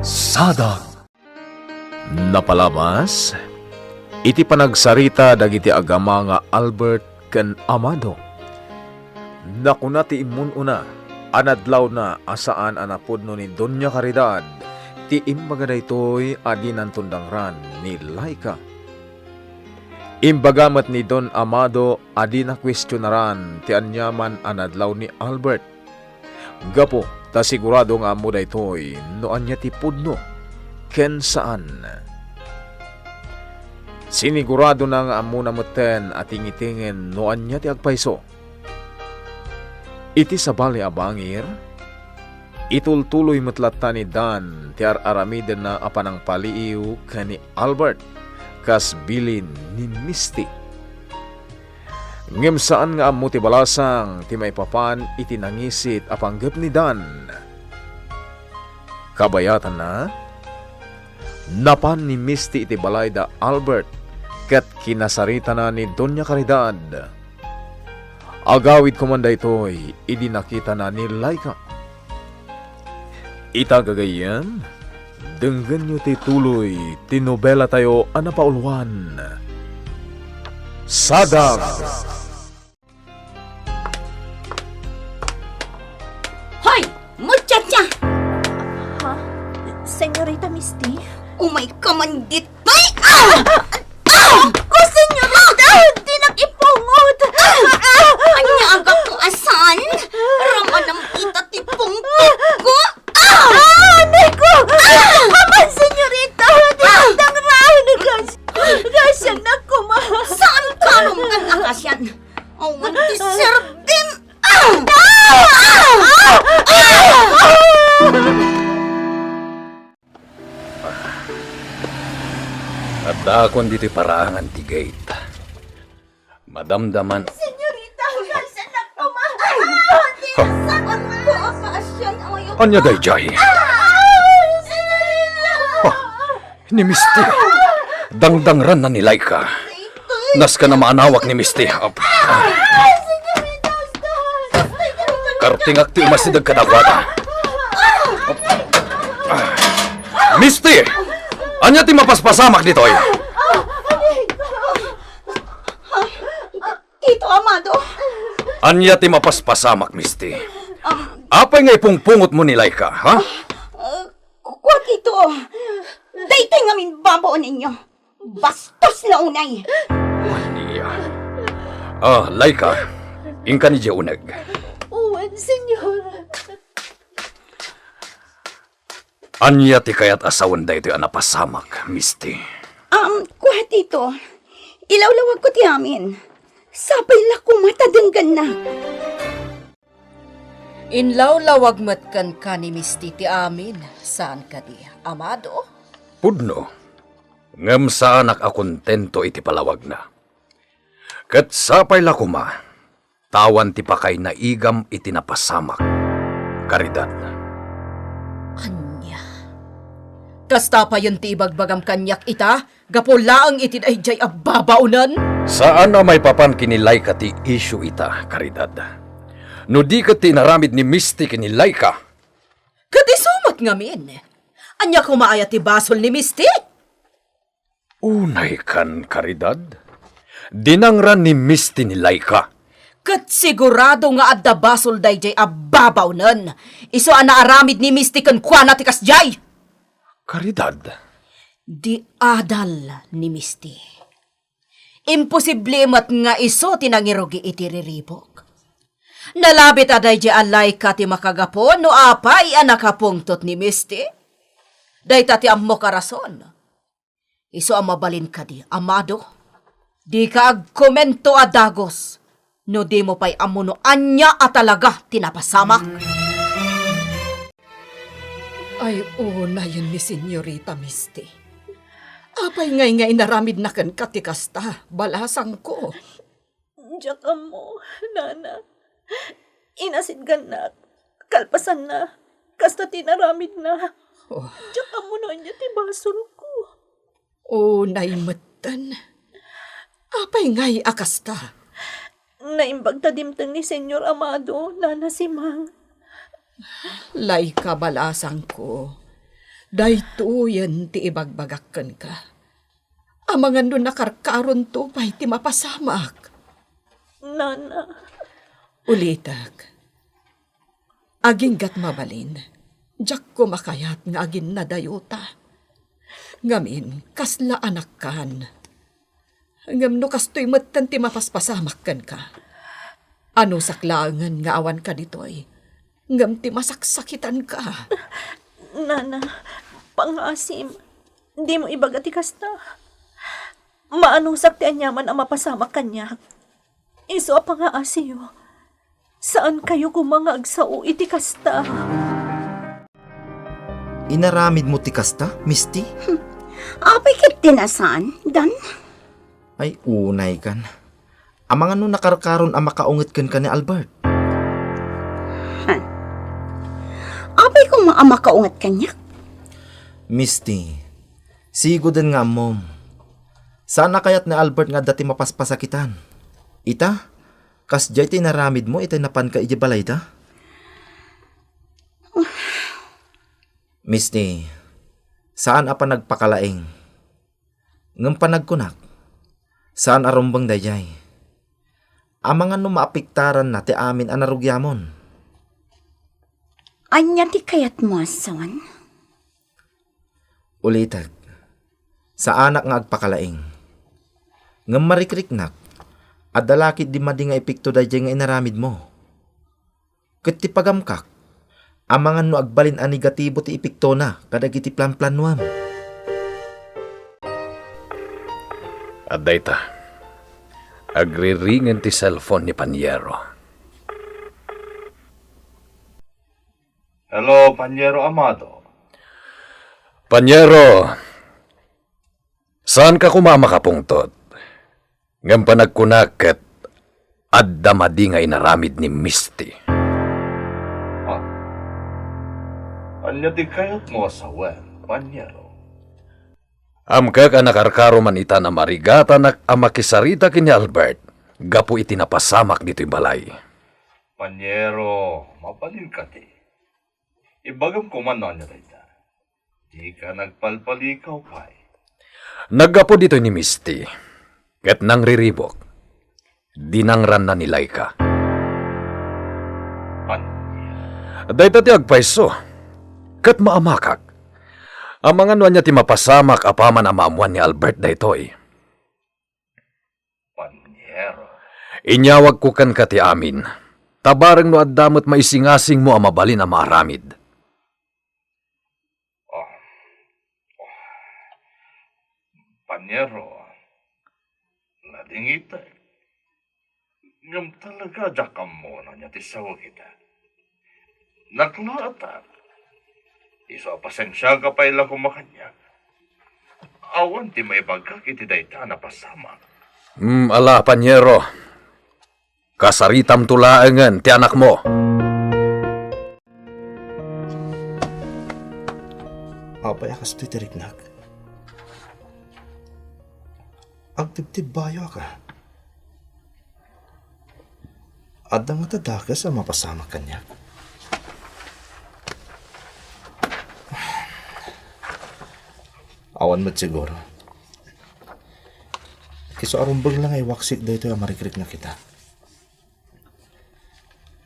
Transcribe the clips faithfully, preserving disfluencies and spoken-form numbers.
Sadang. Napalabas iti panagsarita dagiti agama nga Albert ken Amado. Nakuna ti immun-una a nadlawna a saan a napudno ni Doña Caridad ti imbaga daytoy a dinanton dangran ni Laika. Imbaga met ni Don Amado a dina kuestionaran ti aniaman a nadlaw ni Albert. Gapu ta sigurado nga ammo daytoy no ania ti pudno ken saan. Siniguradona nga ammona metten a tingitingen no ania ti agpayso. Iti sabali a bangir, itultuloy met latta ni Dan ti ar-aramidenna a panangpaliiw ken ni Albert kas bilin ni Misty. Ngem saan nga ammo ti balasang ti maipapan iti nangisit a panggep ni Dan. Kabayatanna, napan ni Misty iti balay da Albert ket kinasaritana ni Doña Caridad. Agawid koman daytoy idi nakitana ni Laika. Ita gagayyem, denggenyo ti tuloy ti nobelatayo a napauluan, Sadang. Hoy! Muchacha! Ha? Senyorita Misty? Umay ka man ditoy! Ah! Ah! Oh, senyorita! Dinak ipungot! Ah! Ania, agak ko asan? Ramanam ita ti pungtot ko! Ah! Ah, anay ko! Ah! Aman, senyorita! Dinak dangrahan! Gas-, gasyan na kuma! Saan ka rum kan akasyan? Awan ti serbim! Ah! Ah! Ah! Ah! Addaakon ditoy paraangan ti gate. Madamdaman. Senyorita, gasyan na kuma! Ah! Di, saan ko akasyan? Ayo. Ania daydiay? Ah! Senyorita! Ah! Ni Misty. Dangdangranna ni Laika. Nasken a maanawak ni Misty. Ap-, kartingak ti umasideg kadakuada. Misty! Ania ti mapaspasamak ditoy? Tito Amado. Ania ti mapaspasamak, Misty? Apay nga ipungpungotmo ni Laika, ha? Ah, ku-, kua, Tito. Daytoy ngamin babaonenyo. Bastos la unay. Ania? Ah, Laika, inka ni uneg. Wen, senyor. Ania ti kayat a sawen daytoy a napasamak, Misty? Um, kua, Tito. Ilawlawagko ti amin. Sapay la koma ta denggennak. Inlawlawag met kenka ni Misty ti amin, saan kadi, Amado? Pudno, ngem saanak a kontento iti palawagna. Ket sapay la koma, ta awan ti pakaynaigam iti napasamak, Caridad. Ania? Kasta payen ti ibagbagam kaniak ita, gapu laeng iti daydiay a babaonen? Saan a maipapan ken ni Laika ti isyu ita, Caridad. No di ket ti inaramid ni Misty ken ni Laika. Ket isu met ngamin, ania koma aya ti basol ni Misty? Unay kan, Caridad. Dinangran ni Misty ni Laika. Ket sigurado nga adda basol daydiay a babaonen. Isu a naaramid ni Misty kenkuana ti kasdiay. Caridad. Di adal ni Misty. Imposible met nga isu ti nangirugi iti riribuk. Nalabit a daydiay a Laika ti makagapu no apay a nakapungtot ni Misty. Dayta ti ammok a rason. Isu a mabalin kadi, Amado? Dika agkomento a dagus no dimo pay ammo no ania a talaga ti napasamak. Ay, unayen ni Senyorita Misty. Apay ngay nga inaramidna kenka ti kasta, balasangko? Diak ammo, nana. Inasidgannak, kalpasanna, kasta ti inaramidna. Oh. Diak ammo no ania ti basolko. Unay metten. Apay ngay a kasta? Naimbag ta dimteng ni Senyor Amado, Nana Simang. Laika, balasangko. Daytoyen ti ibagbagak kenka. Amangan no nakarkaronto pay ti mapasamak. Nana. Ulitek. Aginggat mabalin, diak koma kayat nga aginnadayota. Ngamin, kasla anakkan. Ngem no kastoy metten ti mapaspasamak kenka, anusak laengen nga awanka ditoy, ngem ti masaksakitanka. Nana, pangaasim, dimo ibaga ti kasta. Maanusak ti aniaman a mapasamak kaniak. Isu a pangaasiyo, saankayo koma nga agsao iti kasta. Inaramidmo ti kasta, Misty? Apay ket ti nasaan, Dan? Ay, unaykan. Amangan no nakarkaron a makaunget kenka ni Albert. Han. Apay koma a makaunget kaniak? Misty, sigoden nga ammom. Saan a kayat ni Albert nga adda ti mapaspasakitan. Ita, kasdiay ti inaramidmo itay napanka idiay balayda? Misty, saan a panagpakalaing. Ngem panagkunak, saan a rumbeng daydiay. Amangan no maapektaranna ti amin a narugiamon. Ania ti kayatmo a sawen? Ulitek, saanak nga agpakalaing. Ngem marikriknak, adda la ketdi madi nga epekto daydiay nga inaramidmo. Ket ti pagamkak, amangan no agbalin a negatibo ti epektona kadagiti planplanuam. Adda ita. Agriringen ti cellphone ni Paniero. Hello, Paniero Amado. Paniero, saanka koma a makapungtot. Ngem panagkunak ket adda madi nga inaramid ni Misty. Ah? Ania ti kayatmo a sawen, Paniero? Amkek a nakarkaro man ita a marigatanak a makisarita ken ni Albert gapu iti napasamak ditoy balay. Paniero, mabalinka ti. Ibagam koma no ania dayta. Dika nagpalpalikaw pay. Naggapu ditoy ni Misty, ket nangriribuk. Dinangranna ni Laika. Ania? Dayta ti agpayso, ket maamakak. Amangan no ania ti mapasamak apaman a maammuan ni Albert daytoy. Paniero. Inyawagko kenka ti amin, ta bareng no adda met maisingasingmo a mabalin a maaramid. Ah. Ah. Paniero, nadingitek. Ngem talaga diak ammo no ania ti sawen ita. Naklaatan. Isu a pasensiaka pay la koma kaniak. Awan ti maibagak iti dayta a napasamak. Hmm, ala, Paniero. Kasaritamto laengen ti anakmo. Apay a kastoy ti riknak? Agtibtibbayoak a. Adda ngata dakes a mapasamak kaniak? Awan met siguro. Isu a rumbeng la nga iwaksik daytoy a marikriknak ita.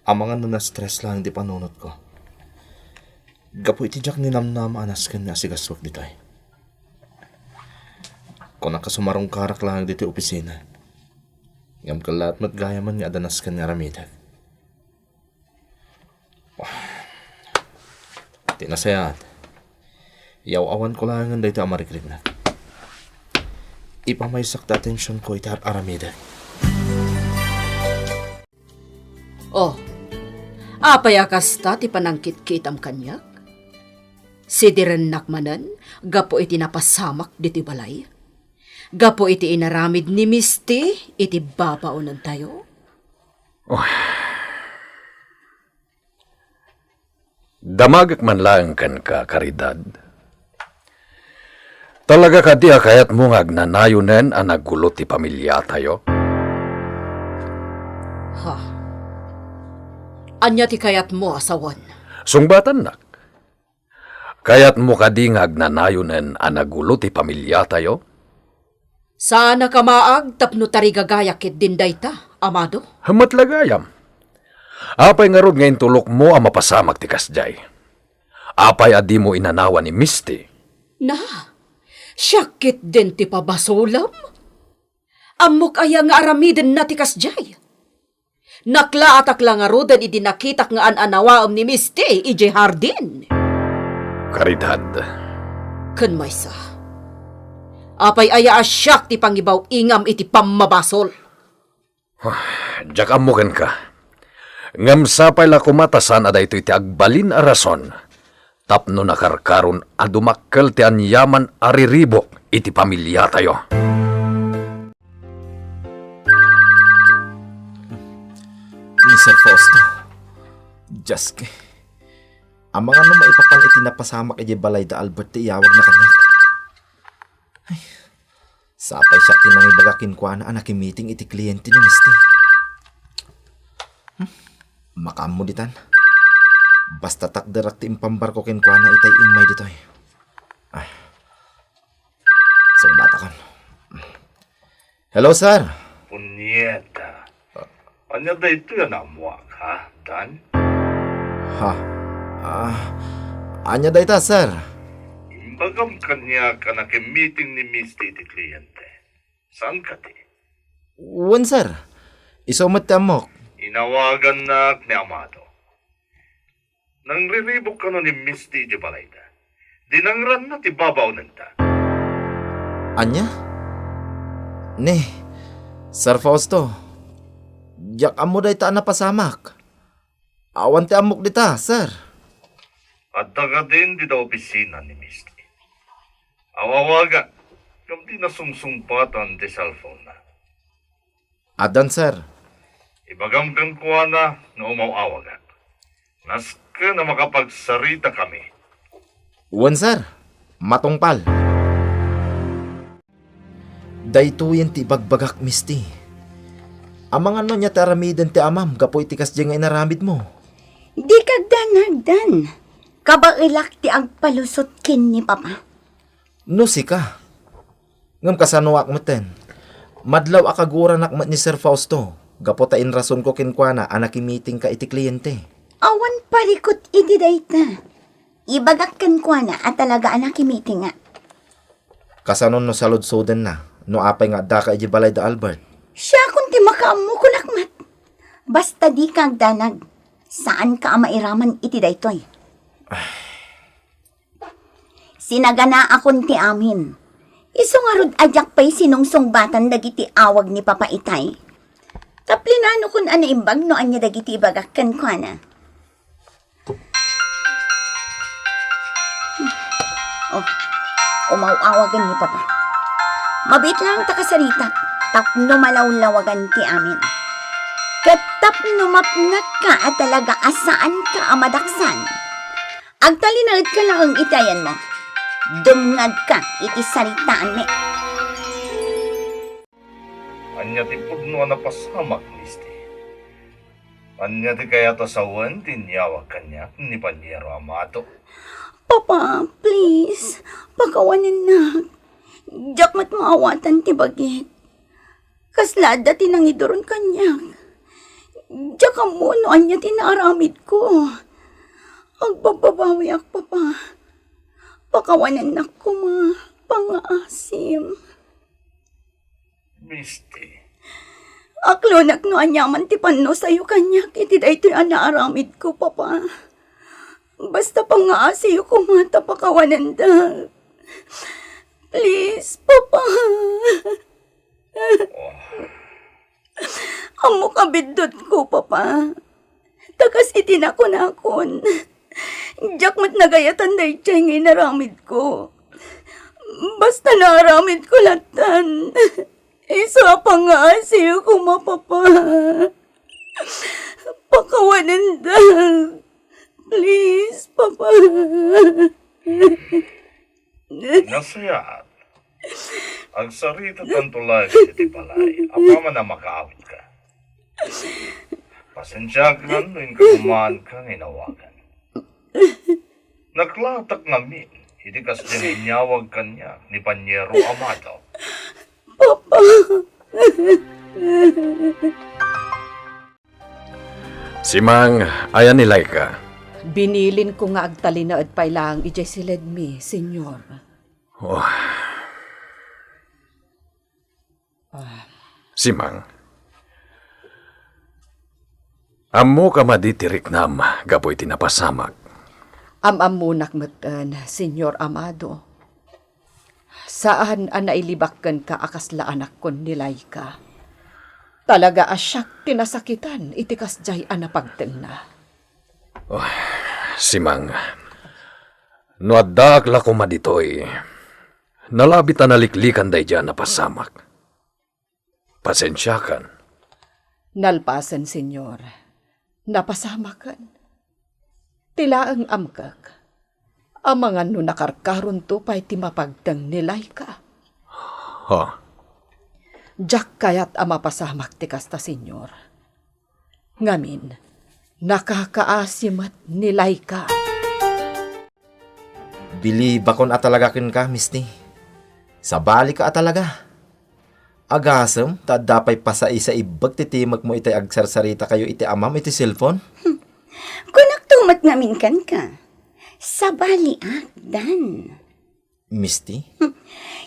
Amangan no na-stress laeng ti panunotko. Gapu iti diak ninamnama a nasken nga asigaswek ditoy. Kunak a sumarungkarak laeng ditoy opisina. Ngem kellaat met gayamen nga adda nasken nga aramidek. Ti nasayaat, yaw-awanko laengen daytoy a marikriknak. Ipamaysakto ti atensionko iti ar-aramidek. Oh, apay a kasta ti panangkitkitam kaniak? Sidirennak manen gapu iti napasamak ditoy balay? Gapu iti inaramid ni Misty iti babaonentayo? Oh. Damagek man laeng kenka, Caridad. Talaga kadi a kayatmo nga agnanayonen a nagulo ti pamiliatayo? Ha? Ania ti kayatmo a sawen? Sungbatannak. Kayatmo kadi nga agnanayonen a nagulo ti pamiliatayo? Saanak a maag tapno tarigagayak ketdin dayta, Amado. Met la gayam. Apay ngarud nga intulokmo a mapasamak ti kasdiay? Apay a dimo inanawa ni Misty? Na, siak ketdin ti pabasolem? Ammok aya nga aramidenna ti kasdiay? Naklaatak la ngaruden idi nakitak nga an-anawaem ni Misty idiay hardin. Caridad. Ken maysa, apay aya a siak ti pangibaw-ingam iti pammabasol? Diak ammo kenka. Ngem sapay la koma ta saan a daytoy ti agbalin a rason tapno nakarkaron a dumakkel ti aniaman a riribuk iti pamiliatayo. Ni Sir Fausto. Dios ko. Amangan no maipapan iti napasamak idiay balay da Albert ti iyawagna kaniak. Ay, sapay siak ti nangibaga kenkuana a nakimiting iti kliente ni Misty. Hmm? Makaammo ditan. Basta takderak ti impambarko kenkuana itay immay ditoy. Ay. Sungbatakon. Hello, sir. Punyeta. Ania daytoy a naammoak, ha, Dan? Ha? Ah, ania dayta, sir? Imbagam kaniak a nakimiting ni Misty iti kliente. Saan kadi? Wen, sir. Isu met ti ammok. Inawagannak ni Amado. Nangriribuk kano ni Misty idiay balayda. Dinangranna ti babaonenda. Ania? Ni, Sir Fausto, diak ammo dayta a napasamak. Awan ti ammok dita, sir. Adda kadin dida opisina ni Misty. Awawagak, ngem di nasungsungbatan ti cellphone-na. Addan, sir. Ibagam kenkuana nga umaw-awagak. Nasken a makapagsaritakami. Wen, sir. Matungpal. Daytoyen ti ibagbagak, Misty. Amangan no ania ti aramiden ti amam gapu iti kasdiay nga inaramidmo? Dika agdanag, Dan. Kabaelak ti agpalusot ken ni Papa. No sika. Ngem kasanoak metten? Madlaw a kaguranak met ni Sir Fausto gapu ta inrasonko kenkuana a nakimitingka iti kliente. Awan parikut iti dayta. Ibagak kenkuana a talaga a nakimitingak. Kasano no saludsodenna no apay nga addaka idiay balay da Albert? Siakon ti makaammo, kunak met. Basta dika agdanag, saanka a mairaman iti daytoy. Sinaganaakon ti amin. Isu ngarud a diak pay sinungsungbatan dagiti awag ni Papa itay. Taplinanokon a naimbag no ania dagiti ibagak kenkuana. Oh, umaw-awagan ni Papa. Mabiit laeng ta kasaritak tapno malawlawagan ti amin. Ket tapno mapnekka a talaga a saanka a madaksan, agtalinaedka laeng iti ayanmo. Dumngegka iti saritaanmi. Ania ti pudno a napasamak, Misty? Ania ti kayat a sawen ti inyawag kaniak ni Paniero Amado? Papa, please, pakawanennak. Diak met maawatan ti bagik. Kasla adda ti nangiduron kaniak. Diak ammo no ania ti naaramidko. Agbabbabawiak, Papa. Pakawanennak koma, pangngaasim. Misty. Aklonak no aniaman ti pannusayo kaniak iti daytoy a naaramidko, Papa. Basta pangngaasim koma ta pakawanendak. Please, Papa. Oh. Ammok a biddutko, Papa. Ta kas iti nakunakon, diak met nagayatan daydiay nga inaramidko. Basta naaramidko lattan, isu a pangngaasim koma, Papa. Pakawanendak. Please, Papa. Nasayaat. Agsaritakanto laeng iti balay apaman a makaawitka. Pasensiakan no inka kumaanka nga inawagan. Naklatak ngamin iti kasdiay nga inyawag kaniak ni Paniero Amado. Papa! Simang, ayan ni Laika? Binilinko nga agtalinaed pay laeng idiay siledmi, Señor. Oh. Ah. Simang, ammok a madi ti riknam gapu iti napasamak? Am-ammonak metten, Señor Amado. Saan a nailibak kenka a kasla anakkon ni Laika. Talaga a siak ti nasakitan iti kasdiay a napagtengna. Oh, Simang, no addaak la koma ditoy, nalabit a naliklikan daydiay a napasamak. Pasensiakan. Nalpasen, Señor. Napasamaken. Ti laeng amkek, amangan no nakarkaronto pay ti mapagteng ni Laika. Ha? Diak kayat a mapasamak ti kasta, Señor. Ngamin, nakakaasi met ni Laika. Bilibakon a talaga kenka, Misty. Sabalika a talaga. Agasem ta adda pay pasaisaibbek ti timekmo itay agsarsarita kayo iti amam iti cellphone? Kunakto met ngamin kenka, sabaliak, Dan. Misty?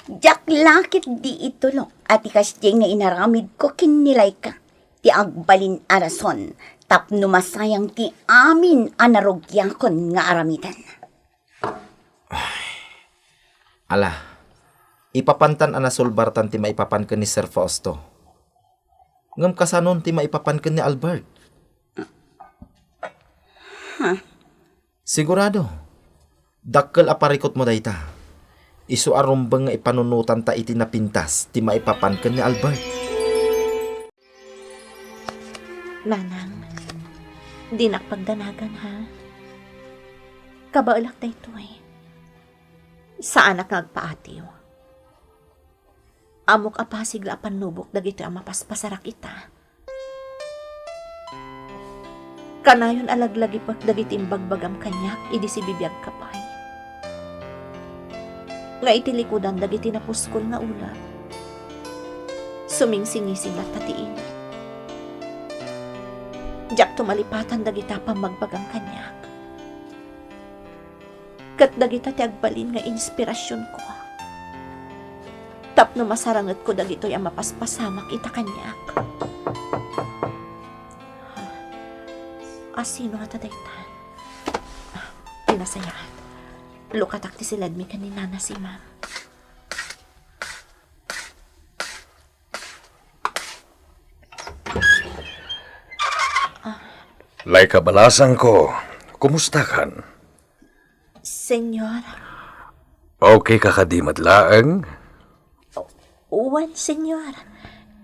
Diak la ketdi itulok a ti kasdiay nga inaramidko ken ni Laika ti agbalin a rason tapno masayang ti amin a narugiakon nga aramiden. Ala, ipapantan a nasulbartan ti maipapan ken ni Sir Fausto. Ngem kasanon ti maipapan ken ni Albert? Ha? Sigurado. Dakkel a parikutmo dayta. Isu a rumbeng nga ipanunotanta iti napintas ti maipapan ken ni Albert. Nanang, dinak pagdanagan, ha? Kabaelak daytoy. Saanak nga agpaatiw. Ammok a pasig la a pannubok dagitoy a mapaspasarak ita. Kanayon a laglagipek dagiti imbagbagam kaniak idi sibibiagka pay. Nga iti likudan dagiti napuskol nga ulep, sumingsingising latta ti init. Diakto malipatan dagita a pammagbagam kaniak. Ket dagita ti agbalin nga inspirasionko tapno masarangetko dagitoy a mapaspasamak ita kaniak. Asino ngata dayta? Pinasayaat. Lukatak ti siledmi ken ni Nana Simang. Laika, balasangko, kumustakan? Señor. Okay ka kadi met laeng? Wen, Señor.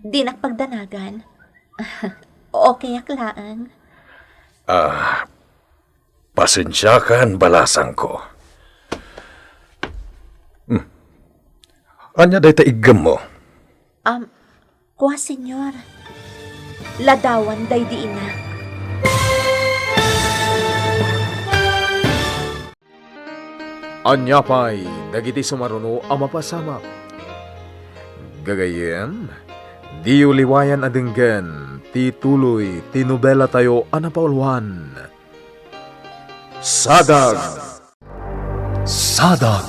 Dinak pagdanagan. Okayak laeng. Ah, pasensiakan, balasangko. Hmm. Ania dayta iggemmo? Um, Kua, Señor, ladawan daydi inak. Ania pay dagiti sumaruno a mapasamak? Gagayyem, diyo liwayan a denggen ti tuloy ti nobelatayo a napauluan, Sadag! Sadag!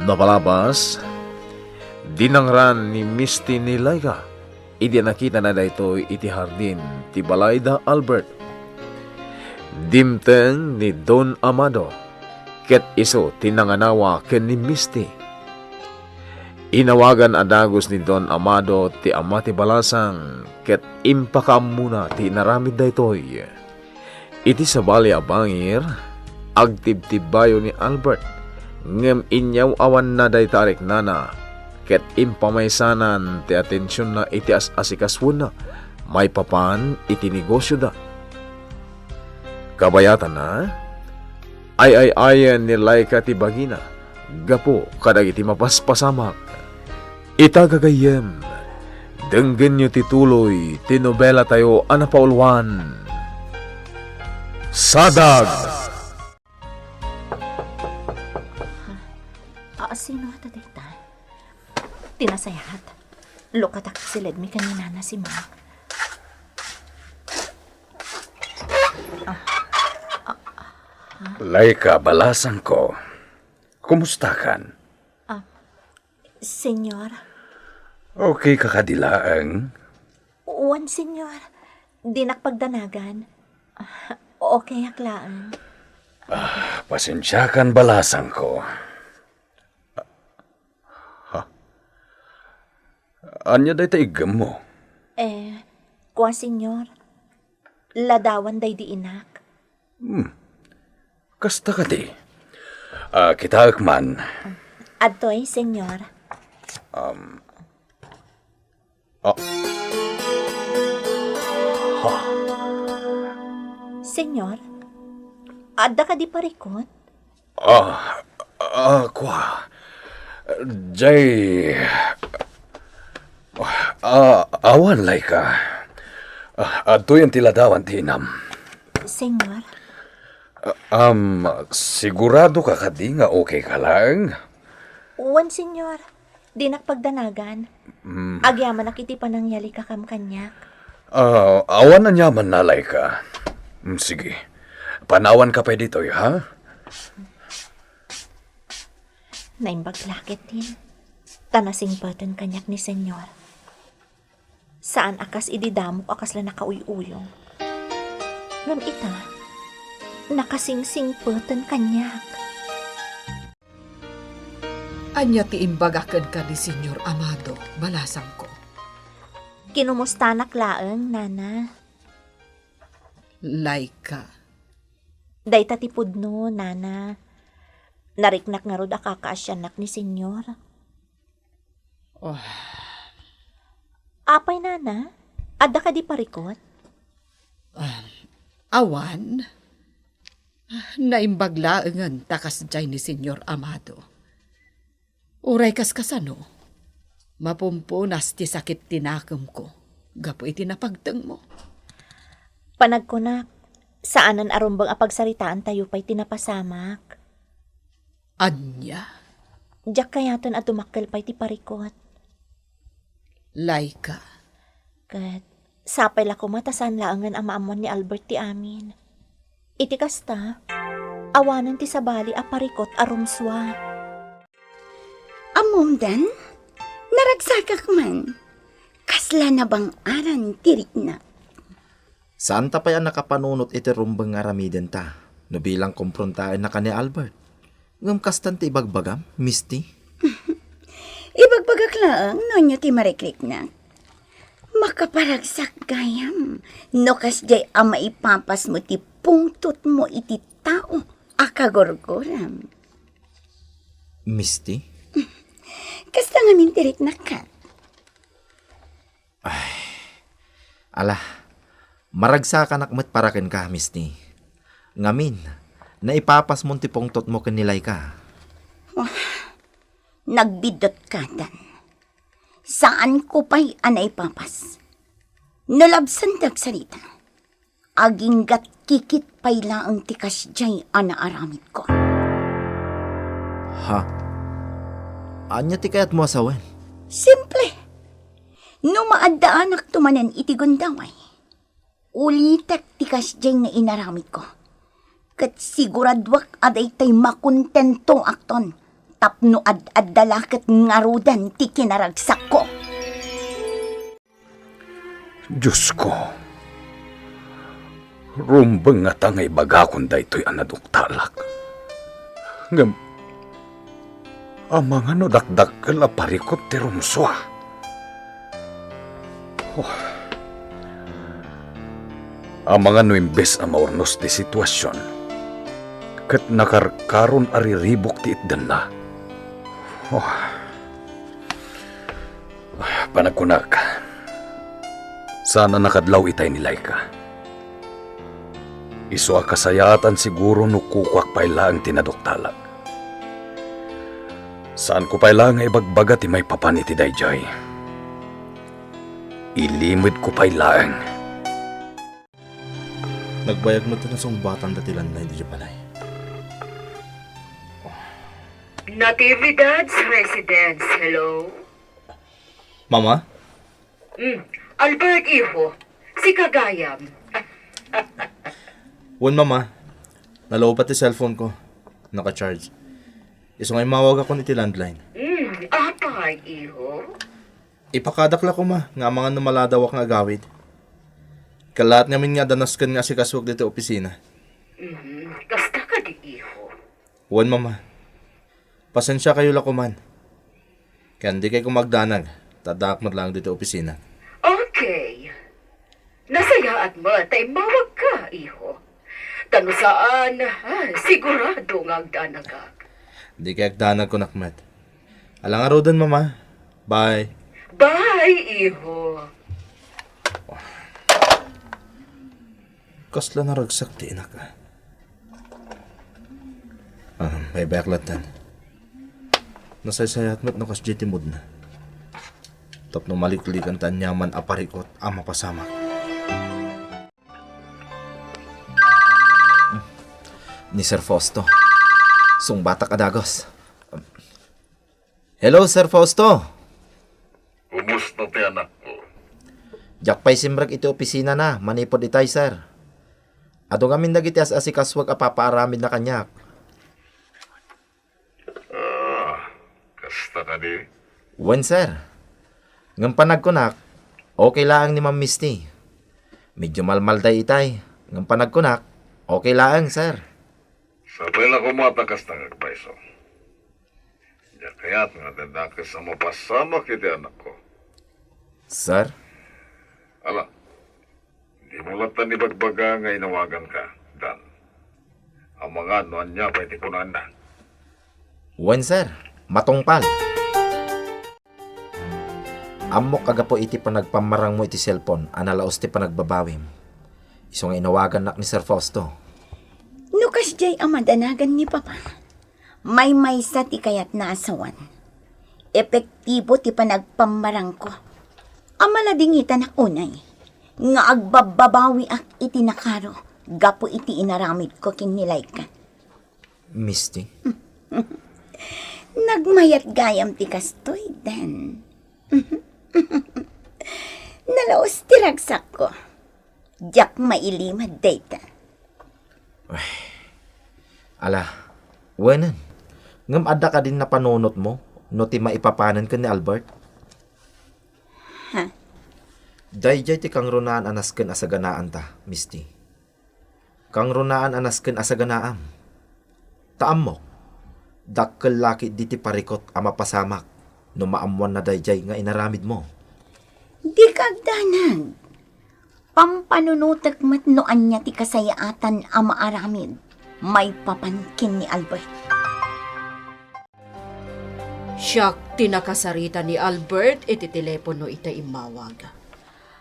Napalabas, dinangran ni Misty ni Laika idi nakitana daytoy iti hardin ti balay da Albert. Dimteng ni Don Amado ket isu ti nanganawa ken ni Misty. Inawagan a dagus ni Don Amado ti ama ti balasang ket impakaammona ti inaramid daytoy. Iti sabali a bangir, agtibtibbayo ni Albert, ngem inyaw-awanna dayta a riknana, ket impamaysanan ti atensionna iti as-asikasuenna maipapan iti negosioda. Kabayatanna, ay-ay-ayen ni Laika ti bagina gapu kadagiti mapaspasamak. Ita gagayyem, denggenyo ti tuloy ti nobelatayo a napauluan, Sadag! Ah, sino ata dayta? Ti nasayaat. Lukatak siledmi ken ni Nana Simang. Ah, ah, ah. Laika, balasangko. Kumustakan? Ah, Senyor. Okay ka kadi laeng? Wen, Senyor. Dinak pagdanagan. Ah, okayak laeng. Ah, pasensiakan, balasangko. Ha? Ania dayta iggemmo? Eh, kua, Senyor. Ladawan daydi inak. Hmm. Kasta kadi? Ah, kitaek man. Adtoy, Senyor. Um, ah. Ha? Senyor, adda kadi parikut? Ah, ah, kua. Jay, ah, awan, Laika. Ah, adtoyen ti ladawan ti inam. Senyor? Ah, um, sigurado ka kadi nga okay ka laeng? Wen, Senyor. Dinak pagdanagan. Mm. Agyamanak iti panangyalika kam kaniak. Ah, awan aniaman, Laika. Mm, sige. Panawanka pay ditoy, ha? Naimbag la ketdin, ta nasingpeten kaniak ni Senyor. Saan a kas idi damok a kasla nakauy-uyong. Ngem ita, nakasingsingpeten kaniak. Ania ti imbaga kenka ni Senyor Amado, balasangko? Kinumustanak laeng, Nana. Laika. Dayta ti pudno, Nana. Nariknak ngarud a kakaasiannak ni Senyor. Oh. Apay, Nana? Adda kadi parikut? Ah, awan. Naimbag laengen ta kasdiay ni Senyor Amado. Uray kas kasano, mapumpunas ti sakit ti nakemko gapu iti napagtengmo. Panagkunak, saanen a rumbeng a pagsaritaantayo pay ti napasamak. Ania? Diak kayaten a dumakkel pay ti parikut. Laika. Ket sapay la koma ta saan laengen a maammuan ni Albert ti amin. Iti kasta, awanen ti sabali a parikut a rumsua. Ammom, Dan? Naragsakak man. Kasla nabang-aran ti riknak. Saanta pay a nakapanunot iti rumbeng nga aramidenta no bilang komprontaennaka ni Albert. Ngem kastan ti ibagbagam, Misty? Ibagbagak laeng no ania ti marikriknak. Makaparagsak gayam no kasdiay a maipapasmo ti pungtotmo iti tao a kagurguram. Misty? Kasta ngamin ti riknakka. Ay, ala, maragsakanak met para kenka, Misty. Ngamin, naipapasmon ti pungtotmo ken ni Laika. Wah, nagbiddut ka, Dan. Saanko pay a naipapas. No labsan ti agsarita, aginggat kikit pay laeng ti kasdiay a naaramidko. Ha? Ania ti kayatmo a sawen? Simple. No maaddaanakto manen iti gundaway, ulitek ti kasdiay nga inaramidko. Ket siguraduak a daytay makontentoakton tapno ad-adda la ket ngaruden ti kinaragsakko. Diosko, rumbeng ngata nga ibagakon daytoy a naduktalak. Ngem, amangan no dakdakkel a parikut ti rumsua. Oh. Amangan no imbes a maurnos ti situasion, ket nakarkaron a riribuk ti itdanna. Oh. Panagkunak, saan a nakadlaw itay ni Laika. Isu a kasayaatan siguro no kukuak pay laeng ti naduktalak. Saanko pay laeng nga ibagbaga ti maipapan iti daydiay. Ilimedko pay laeng. Nagbayag met ti nasungbatanda ti landing idiay balay. Natividad's Residence, hello? Mama? Mm. Albert, iho. Sika gayam. Wen, Mama. Nalowbat ti cellphone ko. Naka-charge. Isu nga immawagakon iti landline. Mm. Apay, iho? Ipakadak la koma nga amangan no maladawak nga agawid. Kallaat ngamin nga adda nasken nga asikasuak ditoy opisina. Mhm. Kasta kadi, iho? Wen, Mama. Pasensiakayo la koman. Ken dikay koma agdanag, ta addaak met laeng ditoy opisina. Okay. Nasayaat met ta immawagka, iho. Ta no saan, ah, sigurado nga agdanagak. Dikay agdanag, kunak met. Ala ngaruden, Mama. Bye. Bye, iho. Kasla naragsak ti inak, a. Ah, baybayak lattan. Nasaysayaat met no kasdiay ti moodna. Tapno maliklikan ti aniaman a parikut a mapasamak. Ni Sir Fausto. Sungbatak a dagus. Hello, Sir Fausto. Kumusta ti anakko? Diak pay simrek iti opisinana manipud itay, sir. Adu ngamin dagiti as-asikasuak a papaaramidna kaniak. Ah, kasta kadi? Wen, sir. Ngem panagkunak, okay laeng ni Ma'am Misty. Medyo malmalday itay, ngem panagkunak, okay laeng, sir. Sapay la koma ta kasta nga agpayso. Diak kayat nga adda dakes a mapasamak iti anakko. Sir? Ala, dimo lattan ibagbaga nga inawaganka, Dan. Amangan no ania pay ti kunana. Wen, sir. Matungpal. Ammok a gapu iti panagpammarangmo iti cellphone a nalaus ti panagbabawim. Isu nga inawagannak ni Sir Fausto. No kasdiay a madanagan ni Papa, maymaysa ti kayatna a sawen. Epektibo ti panagpammarangko. Amaladingitanak unay nga agbabbabawiak iti nakaro gapu iti inaramidko ken ni Laika. Misty? Nagmayat gayam ti kastoy, Dan. Nalaus ti ragsakko. Diak mailimad dayta. Ay, ala, wenen. Ngem adda kadin napanunotmo no ti maipapanen ken ni Albert? Ha? Daydiay ti kangrunaan a nasken a saganaanta, Misty. Kangrunaan a nasken a saganaam. Ta ammok, dakkel la ketdi ti parikut a mapasamak no maammoanna daydiay nga inaramidmo. Dika agdanag. Pampanunotek met no ania ti kasayaatan a maaramid maipapan ken ni Albert. Siak ti nakasarita ni Albert iti telepono ita immawag.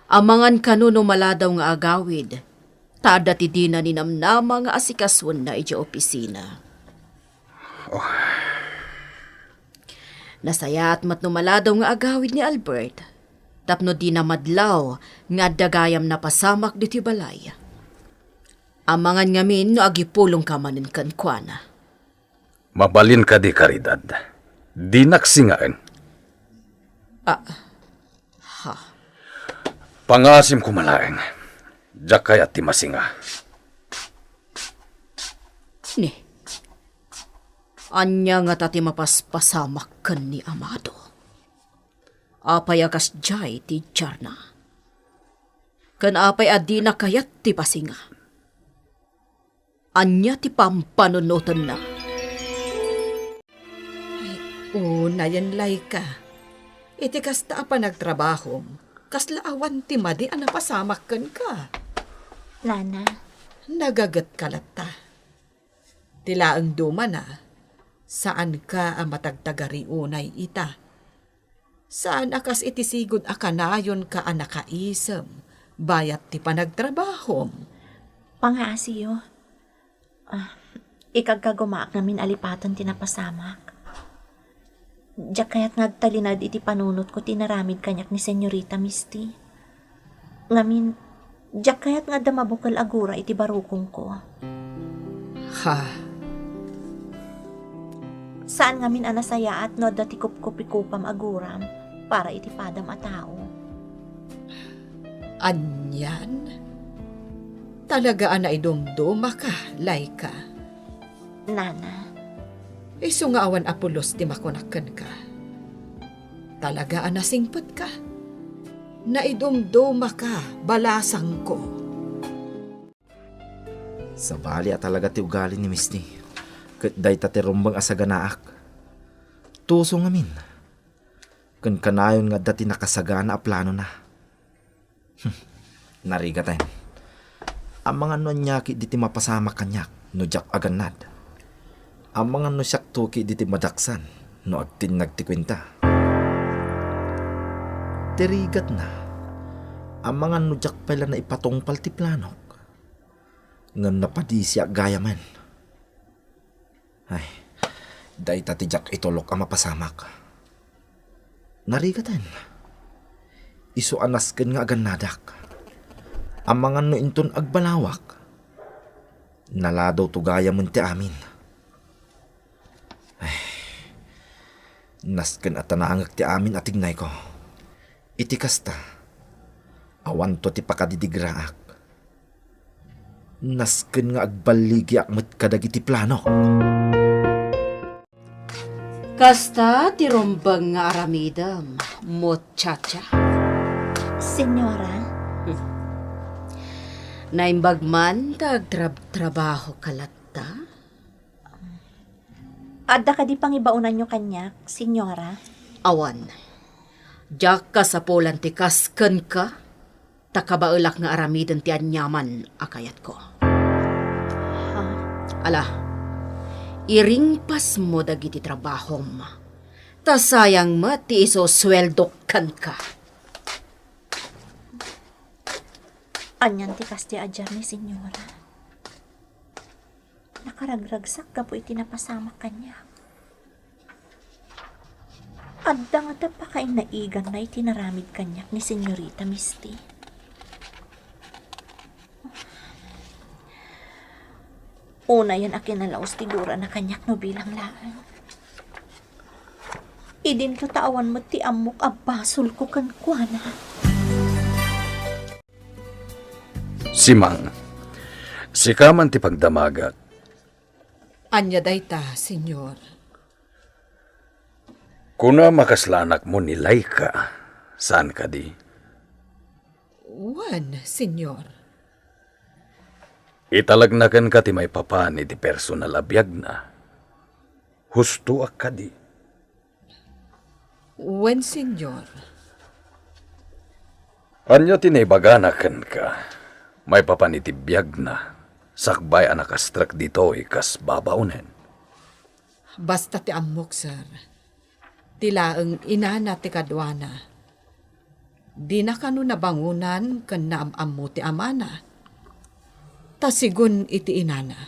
Amangan kano no maladaw nga agawid, ta adda ti dina ninamnama nga asikasuenna idiay opisina. Oh. Nasayaat met no maladaw nga agawid ni Albert, tapno dina madlaw nga adda gayam napasamak ditoy balay. Amangan ngamin no agipulongka manen kenkuana. Mabalin kadi, Caridad? Dinak singaen. Ah, ha. Pangaasim koma laeng. Diak kayat ti masinga. Ni, ania ngata ti mapaspasamak ken ni Amado? Apay a kasdiay ti idiarna? Ken apay a dina kayat ti pasinga? Ania ti pampanunotenna? Ay, unayen, Laika. Iti kasta a panagtrabahom, kasla awan ti madi a napasamak kenka. Nana. Nagagetka latta. Ti laeng dumana, saanka a matagtagari unay ita. Saan a kas iti sigud a kanayonka a nakaisem bayat ti panagtrabahom. Pangaasiyo. Ah, ikagkagumaak ngamin a lipaten ti napasamak. Diak kayat nga agtalinaed iti panunotko ti inaramid kaniak ni Senyorita Misty. Ngamin, diak kayat nga adda mabukel a gura iti barukongko. Ha? Saan ngamin a nasayaat no adda ti kupkupikupam a guram para iti padam a tao. Anian? Talaga a naidumdumaka, Laika. Nana. Isu nga awan a pulos ti makunak kenka. Talaga a nasingpetka. Naidumdumaka, balasangko. Sabali a talaga ti ugali ni Misty, ket dayta ti rumbeng a saganaak. Tuso ngamin. Ken kanayon nga adda ti nakasagana a planona. Hmm, narigaten. Amangan no ania ketdi ti mapasamak kaniak no diak agannad. Amangan no siakto ketdi ti madaksan no agtinnag ti kuenta. Ti rigatna, amangan no diak pay la naipatungpal ti planok. Ngem napadisiak gayamen. Ay, dayta ti diak itulok a mapasamak. Narigaten. Isu a nasken nga agannadak. Amangan no inton agbalawak, naladawto gayamen ti amin. Ay, nasken a tanangek ti amin a tignayko. Iti kasta, awanto ti pakadidigraak. Nasken nga agballigiak met kadagiti planok. Kasta ti rumbeng nga aramidem, muchacha. Senyora. Naimbag man ta agtrab-trabahoka latta? Adda kadi pangibaonanyo kaniak, Senyora? Awan. Diak kasapulan ti kas kenka, ta kabaelak nga aramiden ti aniaman a kayatko. Ha? Ala, iringpasmo dagiti trabahom, ta sayang met ti isusueldok kenka. Anian ti kasta a diar ni Senyora? Nakaragragsak gapu iti napasamak kaniak. Adda ngata pakainaiganna iti naramid kaniak ni Senyorita Misty. Unayen a kinalaos ti gurana kaniak no bilang laeng. Idinto ta awan met ti ammok a basolko kenkuana. Simang, sika man ti pagdamagak. Ania dayta, Señor? Kunam a kasla anakmo ni Laika, saan kadi? Wen, Señor. Italagna kenka ti maipapan iti personal a biagna. Hustoak kadi? Wen, Señor. Ania ti naibagana kenka maipapan iti biagna sakbay a nakastrek ditoy kas babaonen? Basta ti ammok, sir. Ti laeng inana ti kaduana. Dina kano nabangonan ken naam-ammo ti amana. Ta sigun iti inana,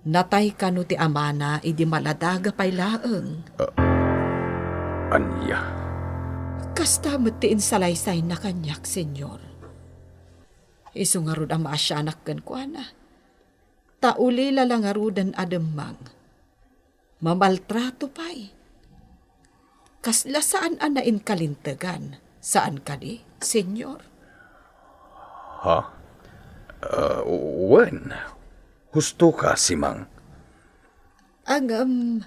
natay kano ti amana idi maladaga pay laeng. Ah, ania? Kasta met ti insalaysayna kaniak, Señor. Isu ngarud a maasianak kenkuana. Ta ulila la ngaruden a demmang. Mamaltrato pay. Kasla saan a nainkalintegan, saan kadi, Señor? Ha? Ah, wen, husto ka, Simang. Ngem,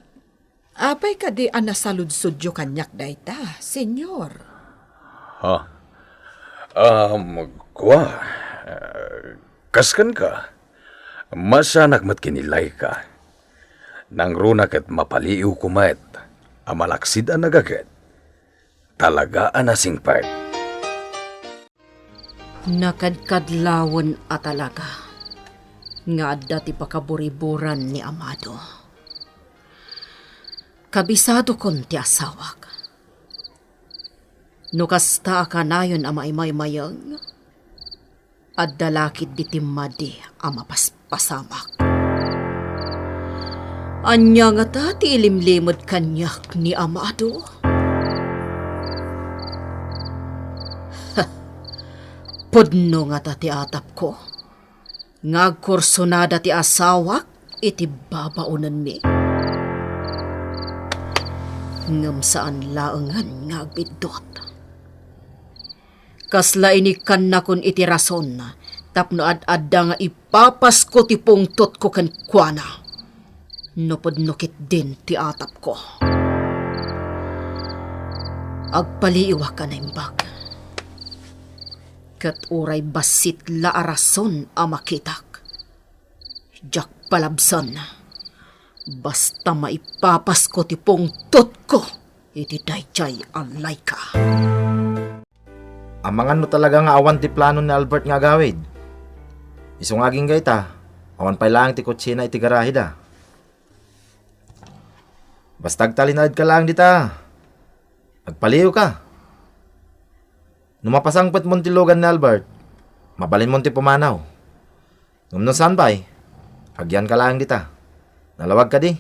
apay kadi a nasaludsodyo kaniak dayta, Señor? Ha? Um, kua, ah, kas kenka, maasianak met ken ni Laika. Nangruna ket mapaliiwko met a malaksid a nagaget. Talaga a nasingpet. Nakadkadlawen a talaga nga adda ti pakaburiburan ni Amado. Kabisadokon ti asawak. No kasta a kanayon a maimaymayeng, adda la ketdi timmadi a mapaspasamak. Ania ngata ti ilimlimed kaniak ni Amado? Pudno ngata ti atapko nga agkursunada ti asawak iti babaonenmi. Ngem saan laengen nga agbiddut. Kasla inikannakon iti rason tapno ad-adda nga ipapasko ti pungtotko kenkuana. No pudno ketdin ti atapko. Agpaliiwak a naimbag. Ket uray bassit la a rason a makitak. Diak palabsan. Basta maipapasko ti pungtotko iti daydiay a Laika. Amangan no talaga nga awan ti plano ni Albert nga agawid. Isu nga agingga ita, awan pay laeng ti kotsina iti garaheda. Basta agtalinaedka laeng dita. Agpaliiwka. No mapasangpetmon ti lugan ni Albert, mabalinmon ti pumanaw. Ngem no saan pay, agyanka laeng dita. Nalawag kadi?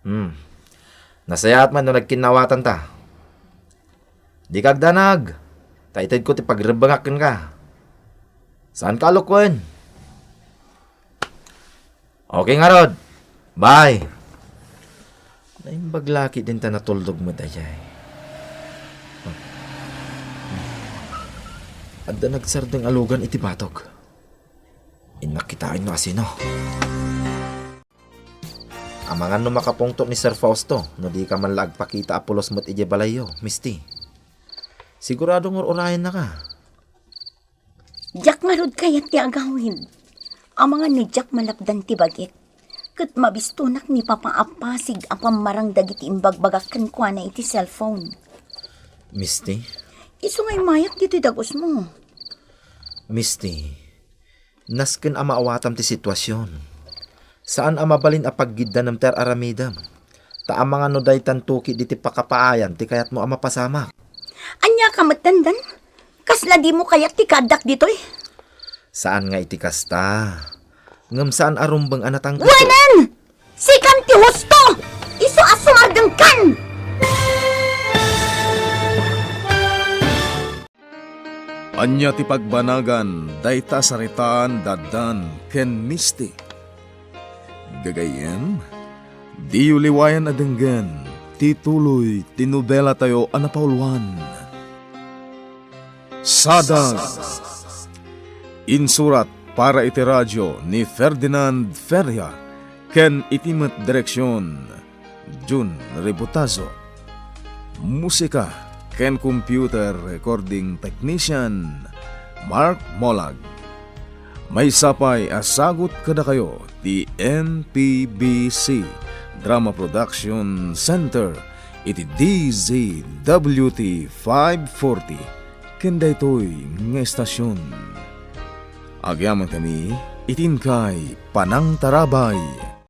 Hmm. Nasayaat met no nagkinnaawatanta. Dika agdanag, ta itedko ti pagrebbengak kenka. Saanka a lukuen. Okay ngarud. Bye. Naimbag la ketdin ta natuldog met daydiay. Adda nagsardeng a lugan iti batog. Innak kitaen no asino. Amangan no makapungtot ni Sir Fausto no dika man la agpakita a pulos met idiay balayyo, Misty. Sigurado nga ur-urayennaka. Diak ngarud kayat ti agawid. Amangan no diak malapdan ti bagik. Ket mabistonak ni Papa a pasig a pammarang dagiti imbagbagak kenkuana iti cellphone. Misty? Isu nga immayak ditoy dagusmo. Misty, nasken a maawatam ti situasion. Saan a mabalin a paggiddanem ti ar-aramidem. Ta amangan no daytan tuki diti pakapaayan ti kayatmo a mapasamak. Ania ka met, Dandan? Kasla dimo kayat ti kaaddak ditoy? Saan nga iti kasta. Ngem saan a rumbeng a natangketko. Wenen! Sikan ti husto! Isu a sumardengkan! Ania ti pagbanagan dayta a saritaan, Dandan ken Misty? Gagayyem, diyo liwayan a denggen ti tuloy ti nobelatayo a napauluan, Sadag. Insurat para iti radio ni Ferdinand Feria ken iti met direksion, Jun Ributazo. Musika ken computer recording technician, Mark Molag. Maysa pay a sagut kadakayo ti N P B C Drama Production Center iti D Z W T five forty ken daytoy nga estasion. Agyamankami iti inkay panangtarabay.